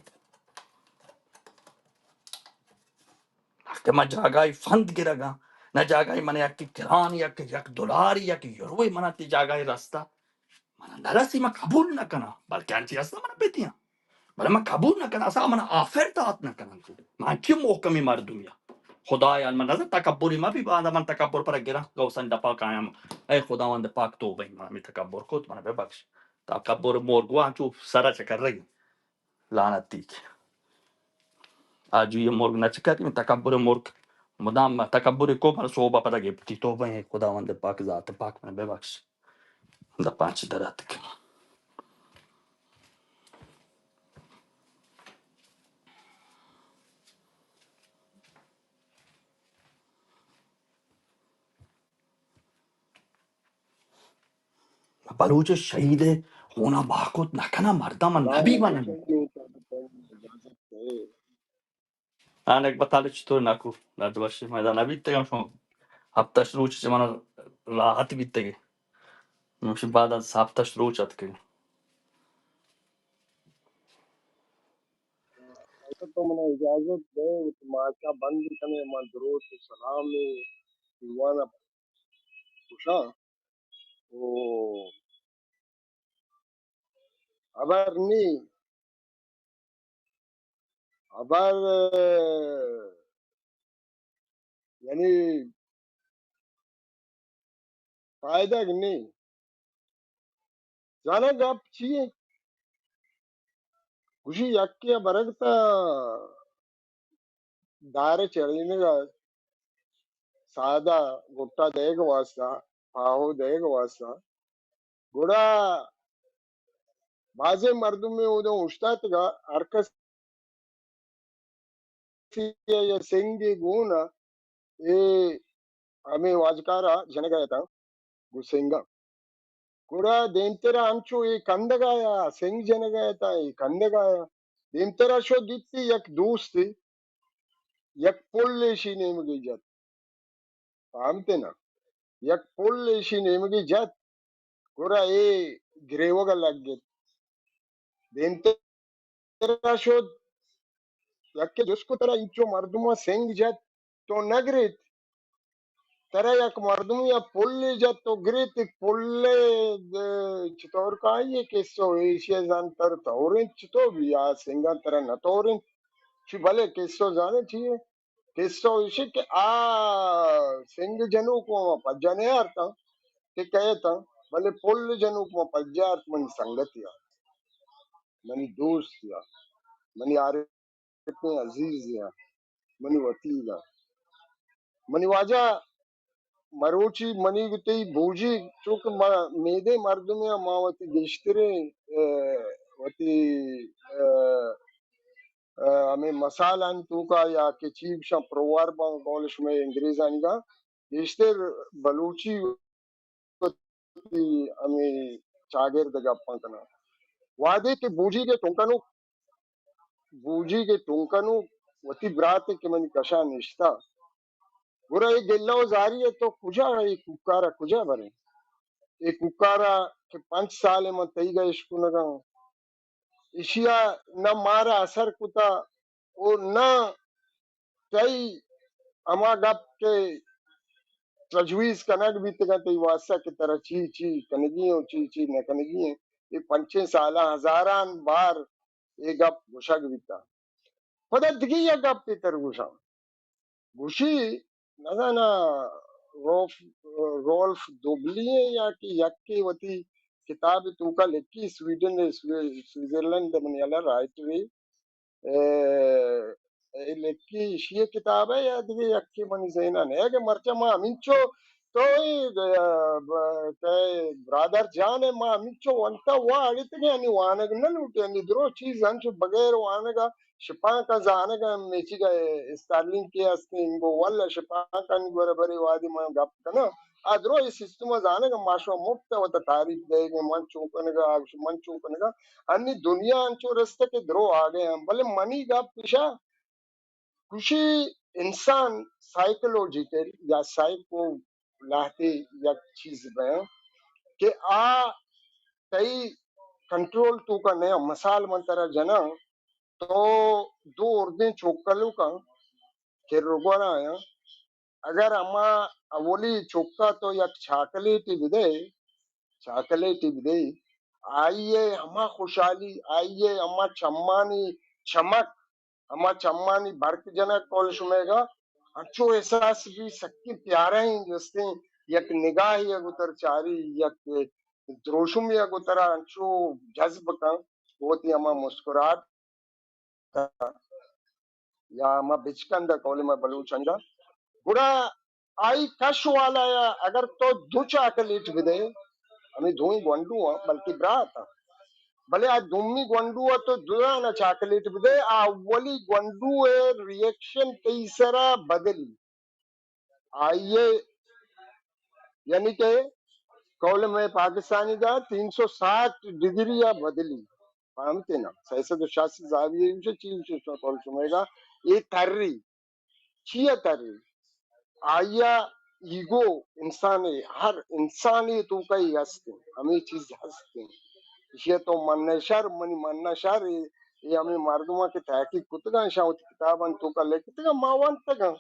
کہ من جاگاہے فند گرگاں، نہ جاگاہے من یک کران، یک، یک دلار، یک یوروے من تی جاگاہے رستا، من نہ رسی، من قبول نہ کناں، بلکہ انچی رستا من بدیاں۔ بلے من قبول نہ کناں، اصلا من آفر دات نہ کناں۔ من چی محکمی مردمی آں؟ خدایا، من نظر تکبری ما بی، باندا من تکبر پر گراں، گوسن دپا کایاں، اے خداوند پاک، توبہ، من ہمے تکبر کت، من ببخش۔ تکبر مرگواں چو سرا چکر رہی۔ لعنتی کہ آجوئی مرگ نہ چکتی، من تکبر مرگ مدام تکبر کو، من صوبہ پدا گپتی، توبہ، اے خداوند پاک، ذات پاک، من ببخش۔ دپاں چہ در اتک۔ بلوچ شہید ءِ خونا بہا کت نہ کناں، مرداں من نبی من۔ آنک بتالے چطور ناکو، درد وشی، میدان نبیتگم شما۔ ہفتش روچ چہ من راحت بیتگے۔ نوشی بعد از ہفتش روچ اتکگے۔ اگہ تو منا اجازت دے، وتی مائکا بند کنے، من دروت و سلام دیوان گوشاں۔ او ہبر نی، ہبر، یعنی، فائدگ نی۔ زاناں گپ چی انت؟ گوشی یکے ءَ برگ تا دار ءِ چڑینگ ءَ، ساعد ءَ گٹا دئیگ واسطہ، پاہو دئیگ واسطہ۔ گڑا بازیں مردمے اوداں اوشتاتگ ءَ، ہر کس ءَ یک سنگے گون ءَ، اے ہمے واجکار ءَ جنگ ءَ اتاں، گوں سنگاں۔ گڑا دیمتر ءَ انچو اے کندگ ءَ یا سنگ جنگ ءَ اتاں، اے کندگ ءَ یا۔ دیمتر ءَ شو دیتی یک دوستے، یک پل ایشی نیمگی جت۔ فہمتے نا؟ یک پل ایشی نیمگی جت، گڑا اے گریوگ ءَ لگت۔ دیمتر ءَ شد، یکے جست کو، ترا اینچو مردماں سنگ جت، تو نہ گریت؟ ترا یک مردمے ءَ پلے جت، تو گریت؟ پلے، اه، چطور کائی اے قصہ؟ ایشی ءَ زانتر طور انت، چطور بی آ سنگاں ترا نہ طور انت؟ چی بلے قصہ زانے چی اے؟ قصہ ایشی کہ آ سنگ جنوک ما پجا نیارتاں کہ کئے اتاں، بلے پل جنوک ما پجا آرت، منی سنگتے آ، منی دوستے آ، منی عارفیں عزیزے آ، منی وتیگ آ۔ منی واجہ مروچی منی گوں تئی بوجیگ، چونکہ ما میدیں مردمے آں، ما وتی گیشتریں، اه، وتی، اه، اه، ہمے مثالانی توکا یا کہ چی گوشاں، پروورباں، قول شمئے انگریزانیگاں، گیشتر بلوچی وتی ہمے چاگرد ءَ گپاں کناں۔ وہدے کہ بوجیگ ءِ ٹنکنوک، بوجیگ ءِ ٹنکنوک وتی براتے کہ منی کشا نشتہ، گڑا اے گلہ و زاری ءَ تو کجا، اے کوکار ءَ کجا بریں؟ اے کوکار ءَ کہ پنچ سال ءَ من تئیگ ءَ اشکنگ آں، ایشی ءَ نہ مارا اثر کتہ و نہ تئی ہما گپ کہ تجویز کنگ بیتگ انت تئی واسطہ کہ ترا چی چی کنگی ایں و چی چی نہ کنگی ایں۔ اے پنچیں سالاں ہزاران بار اے گپ گوشگ بیتہ۔ پدا دگہ یک گپے تر گوشاں۔ گوشی، نزاناں، روف-، رولف دوبلی ایں یا کہ یکے وتی کتاب توکا لکھی، سویڈن ءَ، سوی-، سوئٹزرلینڈ ءَ، منی ہیالا رائٹرے، اے، اے لکھی، ایشی ءِ کتاب ءَ یا دگہ یکے منی ذہن ءَ نہ۔ اگہ مرچاں ما ہمینچو تو اے، ب-، ب-، کئے برادر جان ءَ، ما ہمینچو ونتا وا اڑتگیں، انی وانگ نہ لوٹی، انی درو چیز انچو بغیر وانگ ءَ شپانک ءَ زانگ ءَ، میچیگ ءَ اسٹارلنک ءَ استیں، انگو ول ءَ شپانکانی گورا برے وہدے من گپ کناں، آ درو اے سسٹم ءَ زانگ ءَ، ما شما مفت ءَ وتا تعریف دئیگ ءَ، من چو کنگ ءَ، آ گوش من چو کنگ ءَ، انی دنیا انچو رستہ کہ درو آگے ہم، بلے منی گپ ایشا گوشی انسان سائیکولوجیکل یا سائیکو لہتے یک چیز بیاں کہ آ تئی کنٹرول توکا نیاں۔ مثال من ترا جناں، تو دو اردیں چوکلوکاں، کر و گور آیاں، اگر ہما اولی چکا تو یک چاکلیٹی بدے، چاکلیٹی بدے، آئی ء ہما خوشحالی، آئی ء ہما چمانی چمک، ہما چمانی برک جنگ، قول شمئیگا انچو احساس بی، سکیں پیاریں جستیں، یک نگاہی ء گتر چاری، یک دروشمی ء گترا انچو جذب کن، وتی ہما مسکراہٹ یا ہما بچکند ء، قول ما بلوچ انجا، گڑا آئی کش والا ء اگر تو دو چاکلیٹ بدے، ہمے دوئیں گونڈو آں، بلکہ برات آں، بلے آ دومی گونڈو ء تو دو دانہ چاکلیٹ بدے، آ اولی گونڈو ء ری ایکشن تئی سرا بدلی۔ آئی ء یعنی کہ قول مئے پاکستانی دا تین سو ساٹھ ڈگری ء بدلی، فہمتے نا؟ سئے سد و شست زاویہ، چیز قول شمئے گا، اے تری چیا تری؟ آئی ء ایگو، انسان ء، ہر انسانے توکا اے ہست انت، ہمے چیز ہست انت۔ ایشی ء تو منہ شر، منی منہ شر، اے، اے ہمے مردماں کہ تحقیق کتگاں، اشاں وتی کتابانی توکا لکتگاں، ما وانتگاں۔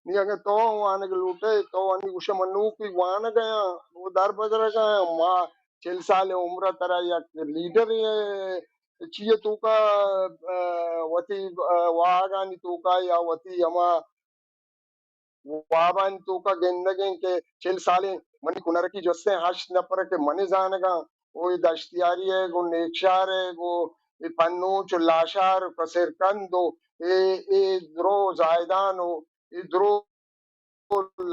نی اگہ تو وانگ لوٹئے، تو انی گوشئے من نوکی وانگ ء آں، او در بدرگ ء آں، ما چل سال عمر ء ترا یک لیڈر ء چی ء توکا، ء، وتی، ء، واہگانی توکا یا وتی ہما وابانی توکا گندگیں کہ چل سالیں منی کنرکی جستیں ہشت نفر کہ منی زانگاں، او اے دشتیاری ء گوں نیکشار ء گوں اے پنوچ و لاشار و کسرکند و اے، اے درو زاہدان و اے درو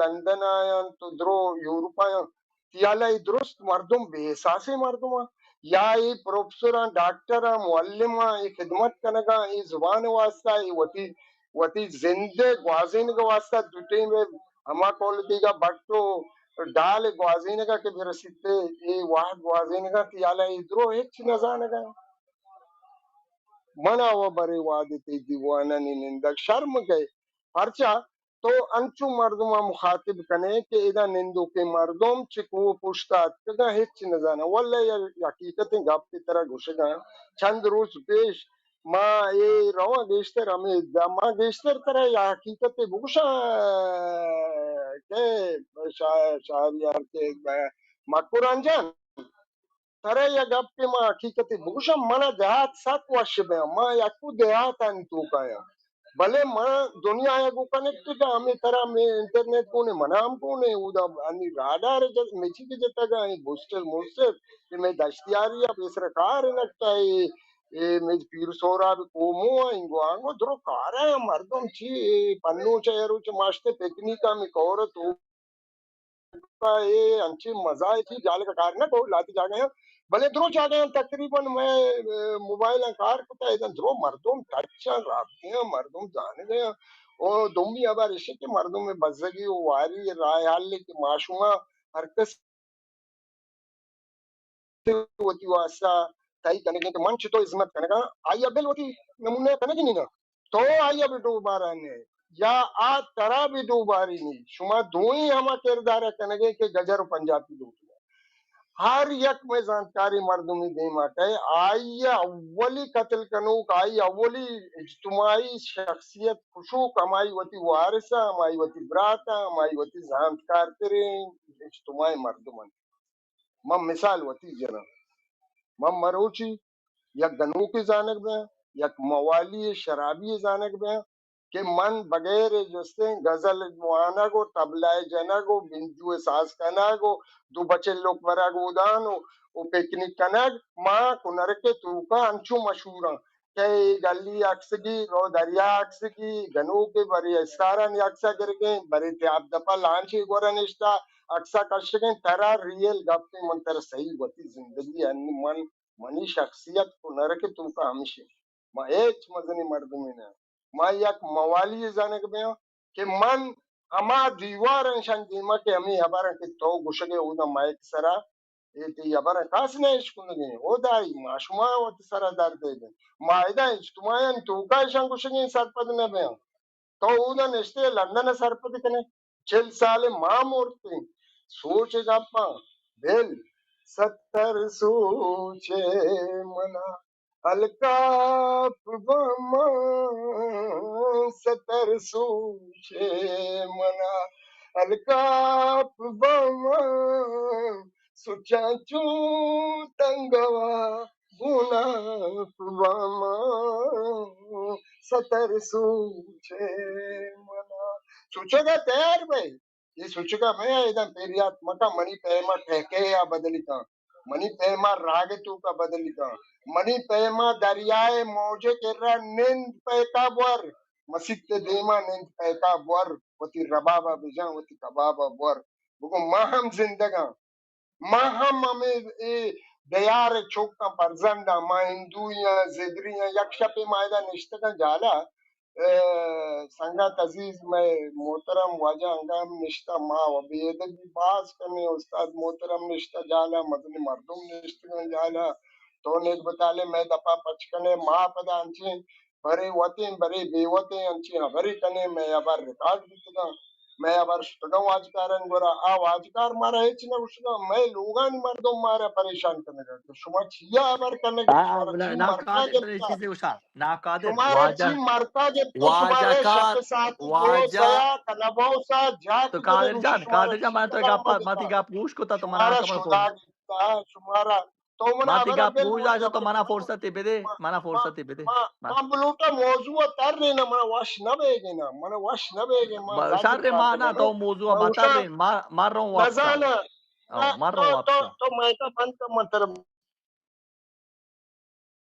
لندن ء انت و درو یورپ ء انت۔ تیالا اے درست مردم بے احساسیں مردم آں یا اے پروفیسر آں، ڈاکٹر آں، معلم آں، اے خدمت کنگ آں، اے زبان ء واسطہ، اے وتی، وتی زند ء گوازینگ ء واسطہ دو ٹیم ء ہما کول دیگا بٹ و ڈال ء گوازینگ ء کہ برسیت، اے وہد گوازینگ ء تیالا اے درو ہچ نہ زانگ ء۔ من ء و برے وہدے تئی دیوانانی نندگ شرم کئے، پرچا تو انچو مردماں مخاطب کنے کہ ادا نندوکیں مردم چہ کوہ پشت ء اتکگاں، ہچ نہ زاناں۔ واللہ یک حقیقتیں گپے ترا گوشگاں، چند روچ پیش ما اے رواں گیشتر ہمے دا، ما گیشتر ترا یا حقیقتے بگوشاں کہ شا-، شہریار کہ مکران جان، ترا یک گپے ما حقیقتے بگوشاں، منا دیہات سک وش بیاں، ما یکو دیہاتانی توکا آں، بلے ما دنیا ء گوں کنیکٹڈ آں، ہمے ترا مے انٹرنیٹ گون ء، منا ہم گون ء، اودا انی راڈار ء جت، مچی کہ جتگ آں، اے بوسٹر موسٹر، اے مئے دشتیاری ء پیسر کار نکتا، اے، اے مئے پیر سہراب کومو ء، اینگو آنگو درو کار ء مردم چی، اے پنو چہ اے روچ ماشتے پکنیک ء ہمے کور ء تو اے انچیں مزہ ء چی جالگ ء کار نہ کو، لہتے جاگہ آں، بلے درو جاگہ آں تقریباً مئے، ء، موبائل آں کار کتا، ادا درو مردم ٹچ آں، رابطے آں، مردم زانگ ء آں۔ او دومی ہبر ایش کہ مردم ء بزگی و واری ء راہ حل کہ ما شما ہر کس وتی واسطہ تئی کنگیں کہ من چتو ہزمت کنگاں، آئی ء بل وتی نمونہ کنگی نہ، تو آئی ء بہ ڈوبارا نے یا آ ترا بہ ڈوباری نے، شما دوئیں ہما کردار ء کنگے کہ گجر و پنجابی لوٹنے۔ ہر یک مئے زانتکاریں مردمے دیما کئے، آئی ء اولی قتل کنوک، آئی اولی اجتماعی شخصیت کشوک ہمائی وتی وارث ء، ہمائی وتی برات ء، ہمائی وتی زانتکارتریں اجتماعی مردم انت۔ من مثال وتی جناں۔ من مروچی یک گنوکے زانگ بیاں، یک موالی شرابی زانگ بیاں کہ من بغیر جستیں غزل وانگ و طبلہ جنگ و بنجو ساز کنگ و دو بچے لوک برگ اودان و، و پکنک کنگ، ما کنرک توکا انچو مشہوراں۔ کہ اے گلی عکسگی، رو دریا عکسگی، گنوکے برے استارانی عکسا گرگیں، برے تیاب دپا لانچے گورا نشتا عکسا کشگیں، ترا ریئل گپے من ترا صحیح وتی زندگی انی من، منی شخصیت کنرک توکا ہمشی۔ ما ہچ مزنی مردمے نہ۔ ما یک موالی زانگ بیاں کہ من ہما دیوار انشان دیما کہ ہمیں ہبر کہ تو گشگے اودا مائک سرا اے تئی ہبر ء کس نہ اشکنگیں۔ ہدائی ما شما وت سر ء درد ء بیں۔ ما ادا اجتماعیانی توکا اشاں گوشگیں سرپد نہ بیاں۔ تو اودا نشتے لندن ء سرپد کنے۔ چل سال ما مرتیں۔ سوچ ء گپاں۔ بل ستر سوچ ء منا الکاپ بہ من ستر سوچے منا، الکاپ بہ من سوچاں چو تنگوا، گوناپ بہ من ستر سوچے منا۔ سوچگا تیار بئے۔ اے سوچگا مئے، ادا پیریات مکن، منی پیما ٹہکے ءَ بدلی کن، منی پیما راگ توکا بدلی کن، منی پیما دریائے موجے کرا نند پیکا بور، مسیت دیما نند پیکا بور، وتی ربابا بجن، وتی کبابا بور، بگو ما ہم زندگاں۔ ما ہم ہمے اے دیار ءِ چکاں، پرزنداں، ما ہندویاں، زدریاں، یک شپے ما ادا نشتگاں جالا، اے، سنگت عزیز، مئے محترم واجہ انگا ہم نشتہ، ما و بے ادبی باز کنیں، استاد محترم نشتہ جالا، مزنیں مردم نشتگاں جالا، تو نیک بتالے مئے دپا پچ کنے، ما پدا انچیں برے وتیں، برے بے وتیں، انچیں ہبرے کنیں، مئے ہبر ریکارڈ بیتگاں، مئے ہبر شتگاں واجکارانی گورا، آ واجکار مارا ہچ نہ گوشگاں، مئے لوگانی مردم مارا پریشان کنگا کہ شما چیا ہبر کنگے، آ، شمارا نہ، چی نہ مرکا قادر، ترا گپتا، چیزے گوشاں، نہ قادر، شمارا واجہ، چی مرکا گپتا، واجہ شمارا کار، شپ ساعت واجہ، روزیا کلب ہاؤسا جا تو کتنے قادر روچی جان، شمارا قادر جان، چی من تو کلام گپا، من تی گپتا، گپ گوش کتا تو منا شمارا کمر خدا گپتا، شمارا تو منا ما تی ہبرا گپ بل گوش داشت، تو منا فرصتی بدے، منا فرصتی بدے۔ ما، ما بلوٹا موضوع تر رینا، منا وش نہ بیگے نا، منا وش نہ بیگے، ما ب-، زاگ شر ما پاگے نا، نا۔ تو موضوع ما ما تر اوشا رین، ما، ما رون واپسا۔ نزانا۔ او، نا، ما رون تو، تو، واپسا۔ تو مائکا بند کر، من تر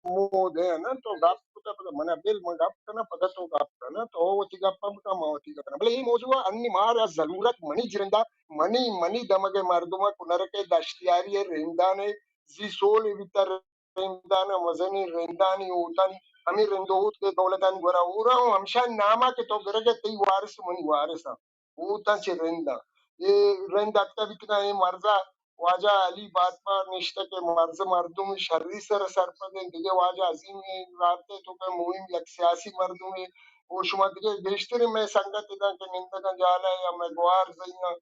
مودے نا، تو گپ کتا پدا منا بل، من گپ کنا، پدا تو گپ کنا، تو وتی گپ ہم کنا، ما وتی گپ کنا۔ بلے اے موضوع انی مارا ضرورت منی جندا، منی، منی دمگے مردماں کنرکے دشتیاری رندانے زی سول بیتر رندان ء مزنیں رندانی اوتانی ہمے رند و اوت کہ دولتانی گورا ہورا ہوں ہمشانی ناما کہ تو گرگ ء تئی وارث منی وارث آں۔ اوتاں چہ رند آں۔ اے رند اتکا بیتگاں اے مرزا واجہ علی بادپا نشتہ کہ مرز مردم شری سر سرپد انت۔ دگہ واجہ عظیم رابطہ تو کہ مہم یک سیاسی مردمے او شما دگہ گیشتریں مئے سنگت اداں کہ نندگاں جالا یا مئے گوار زیاں۔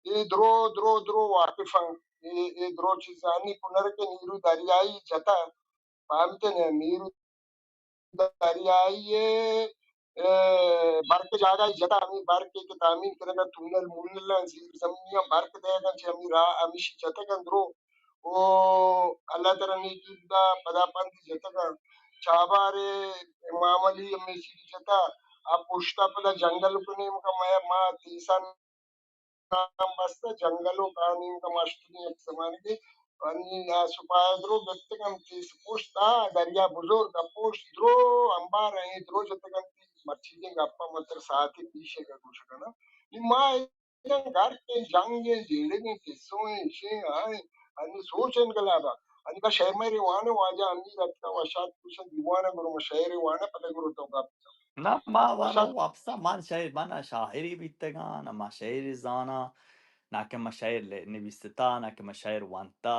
اے درو، درو، درو واقف آں۔ اے، اے درو چیزانی کنر کہ نیرو دریائی جتا، فہمتے نے؟ نیرو دریائی، اے، برک جاگہ جتا، ہمیں برک کے تامین کرے گا، تونل مونل زیر زمینیاں برک دے گا، چہ ہمیں راہ ہمیشی جتا گا درو۔ او اللہ تعالی نیکی دا پدا پند جتا گا۔ چابار امام علی ہمیشی جتا، آ پشتا پدا جنگل کنے مکا میا ما تیسان نام بستہ جنگل و کانیم کماشتگیں یک زمانگے۔ انی آ سپاہ درو گپتگ انت تیس پشت آ دریا بزرگ ء پشت درو امبار ء درو جتگ انت۔ مرچیگیں گپاں من تر ساعتے پیش ء گوش کناں۔ نی ما ادا گھر کے جنگ ء جیڑگیں قصوں ء ایشیں آئیں۔ انی سوچ انقلاب ء انی کا شہر میں ریوان واجہ امیر اتکا وشات کشن دیوان ء گرو شہر ریوان ء پتہ گرو تو گپ۔ نہ، ما وشات وانو واپسا، من شاعر، من شاعری بیتگاں، نہ ما شعر زاناں، نہ کہ ما شعر ل-، نویستا، نہ کہ ما شعر وانتا۔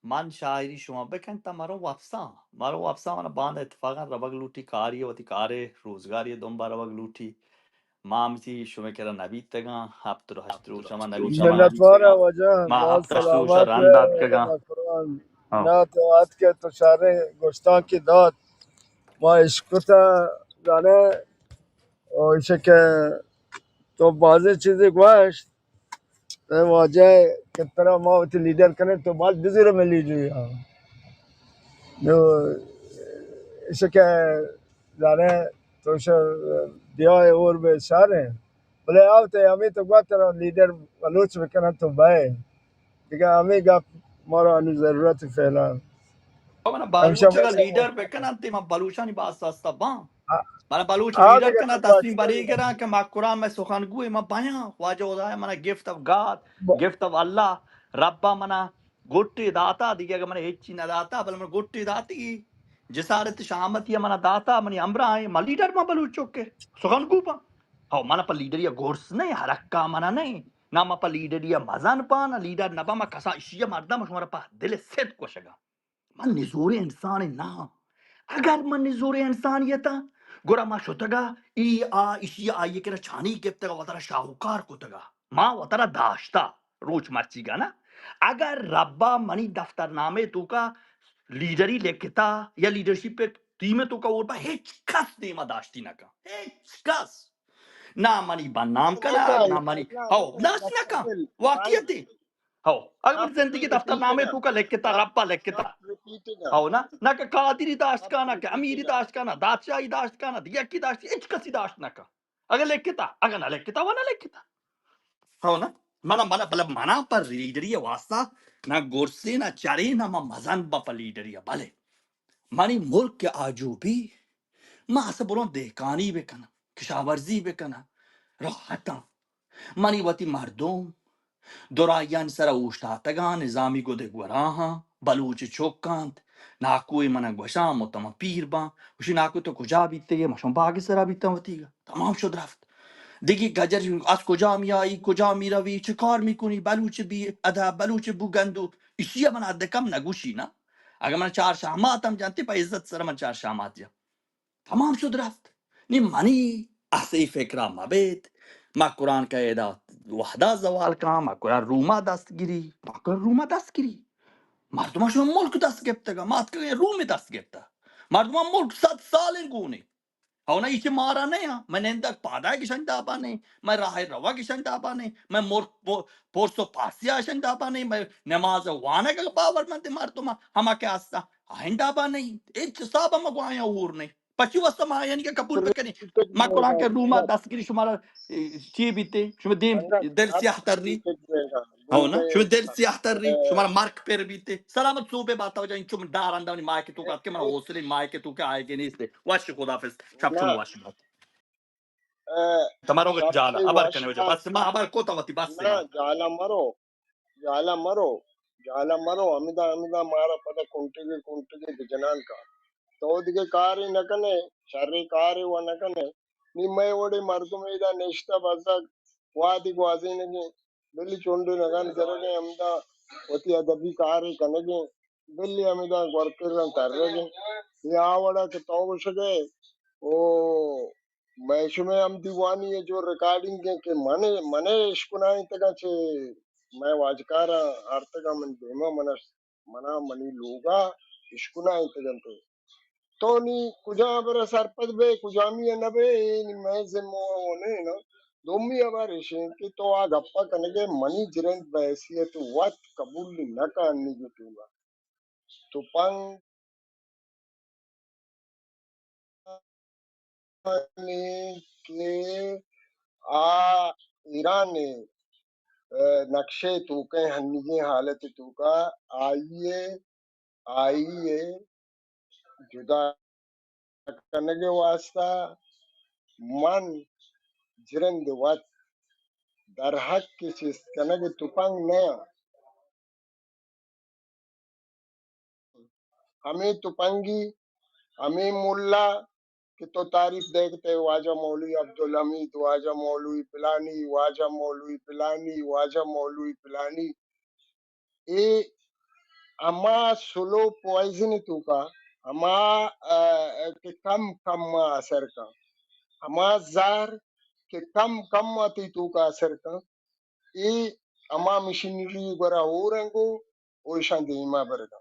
من شاعری شما بکن تا مرو واپسا، مرو واپسا من باند اتفاقا ربگ لوٹی، کاری وتی کارے روزگاری دنبا ربگ لوٹی۔ ما ہمتی شما کرا نبیتگاں، ہفت رو ہشت روچ ما نبیتگاں۔ منتوار واجہ، ما باز ہفت ہشت روچ سلامت رند رہ، آتکگاں۔ مکران۔ ہاں۔ نہ تو آتکے تو شارے گوشتاں کہ دات۔ ما اشکتا زانے، او ایشی کہ تو بازیں چیزے گوشت، اے واجہ کہ ترا ما وتی لیڈر کنیں، تو باز بزیر میں لیڈری ہاں۔ نو ایشی کہ زانے تو ش-، بیا اور بے شاریں۔ بلے آوتے ہمیں تو گوات ترا لیڈر بلوچ بکنن تو بئے۔ دگہ ہمیں گپ مارا انو ضرورت فعلا۔ او من ہمشہ بلوچ اگا لیڈر بکنن تے من بلوچانی باز سستا باں۔ آ-، من بلوچ آ لیڈر دگہ کنا تو تسلیم بری گراں کہ مکران میں سخن گوئے من بیاں۔ واجہ خدایا منا گفت آف گاڈ، ب-، گفت آف اللہ، ربا منا گٹے داتا، دگہ اگہ من ہچی نہ داتا، بلے من گٹے داتی۔ جسارت شامتی منا داتا، منی ہمراہ ہیں، من لیڈر ما بلوچ چوکے سخن گو باں۔ ہو، من پہ لیڈری گورس نہیں، ہرکا منا نہیں۔ نہ من پہ لیڈری مزن پاں، نہ لیڈر نبا، من کسا اشی مردم شمارا پہ دل صدق گوشگا۔ من نزوریں انسانے نہ آں۔ اگر من نزوریں انسانے اتاں، گڑا ما شتگا، ای آ، اشی آئی کرا چانی گپتگا، وترا شاہوکار کتگا۔ ما وترا داشتا، روچ مرچیگا نا۔ اگر ربا منی دفتر نامے توکا لیڈری لکھتا یا لیڈرشپ ٹیم تو کا اور با ہچ کس دیما داشتی نہ کا، ہچ کس. نہ منی بدنام کنا، نہ منی، ہو، داشت نہ کا. واقعیت ہے. ہو، اگر من زندگی دفتر نامے تو کا لکھتا، ربا لکھتا. ہو نا، نہ کہ قادری داشت کا، نہ کہ امیری داشت کا، نہ دادشاہی داشت کا، نہ دیکی داشت، ہچ کسی داشت نہ کا. اگر لکھتا، اگر نہ لکھتا، وہ نہ لکھتا. ہو نا؟ منا، منا، بلے منا پر لیڈری واسطہ نہ گرسے، نہ چرے، نہ ما مزن با پر لیڈری. بلے منی ملک کہ آجو بی، ما اسے برون دہکانی بکناں، کشاورزی بکناں، راحتاں. منی وتی مردم درائیانی سرا اوشتاتگاں، نظامی گدے گوراہاں، بلوچ چک انت، ناکوئے منا گوشاں، متما پیر باں، گوشی، ناکو تو کجا بیتگے؟ مشم باگ سرا بیتاں وتیگا. تمام شد رفت. دگی گجر از کجا میایی، کجا میروی، چه کار میکنی؟ بلوچ بی ادب، بلوچ بو گندو. ایشی من حد کم نگوشی نا. اگر من چار شامات ہم جانتی، پہ عزت سر من چار شامات جان. تمام شد رفت. نی منی اسی فکرا مبیت. ما قرآن کا ایدا وحدا زوال کاں، ما قرآن روما دست گری، ما قرآن روما دست گری. مردمان شما ملک دست گپتگا، ما اتکگیں روم دست گپتا. مردمان ملک صد سالیں گونے. او نہ، ایشی مارا نہ ہاں. من نندگ پادا گشن دابا نہیں، من راہ روا گشن دابا نہیں، من مر-، پو-، پرس و پاسی آشن دابا نہیں، من نماز وانگ باور مند مردم ہما کہ ہستا آہن دابا نہیں. ہچ حساب ہم گوایا اور نہیں. پچی واسطہ ما یعنی کہ قبول بکنی؟ ما قرآن کے روما دستگیری شمارا، اے، چی بیتے؟ شما دیم دل سیاہ تر ری. ہو نا؟ شما دل سیاہ تر ری، شمارا مرک پر بیتے. سلامت صوبے باتا وجہ انچو من دار اندانی مائے کہ تو کا، کہ من حوصلے مائے کہ تو کا آئے گے نیستے. وش خدا حافظ. شب چون وش بات. تمارو جالا ابر کنے وجہ. بس ما ابر کو تا وتی بس نا. جالا مرو، جالا مرو، جالا مرو. ہمدا، ہمدا مارا پدا کنٹگے، کنٹگے بجنان کا. تو دگہ کارے نہ کنے، شرے کارے و نہ کنے. نی مئے وڑے مردم ایدا نشتہ بزگ وادی گوازینگیں. بلی چنڈے نگان زرگیں، ہمدا وتی ادبی کارے کنگیں. بلی ہمدا گورکران ترگیں. یا وڑا کہ تو گوشگے، او مئے شمئے ہم دیوانی ء جو ریکارڈنگ ء کہ من، من اشکنائینتگاں چہ مئے واجکاراں آرتگاں من دیما، من، منا منی لوگا اشکنائینتگ انت. تو نی کجا ہبر ء سرپد بے، کجامی ء نہ بے، اے نی مئے ذمہ ء نہ انت. دومی ہبر اش انت کہ تو آ گپا کنگ ء منی جرند بحیثیت وت قبول نہ کن انی جو ٹیم ء. تپنگ کہ آ ایران ء نقشہ ء توکا، ہنیگیں حالت ء توکا آئی ء، آئی ء جدا کنگ ء واسطہ من جرند وت در حق چست کنگ ء تپنگ نہ آں. ہمے تپنگی، ہمے ملا کہ تو تعریف دے کہ تے واجہ مولوی عبدالحمید، واجہ مولوی پلانی، واجہ مولوی پلانی، واجہ مولوی پلانی، اے ہما سلو پوائزن توکا، ہما، آ، کہ کم کم اثر کن، ہما زہر کہ کم کم تئی توکا اثر کن، اے ہما مشینری گورا ہورنگو و ایشاں دیما برگا.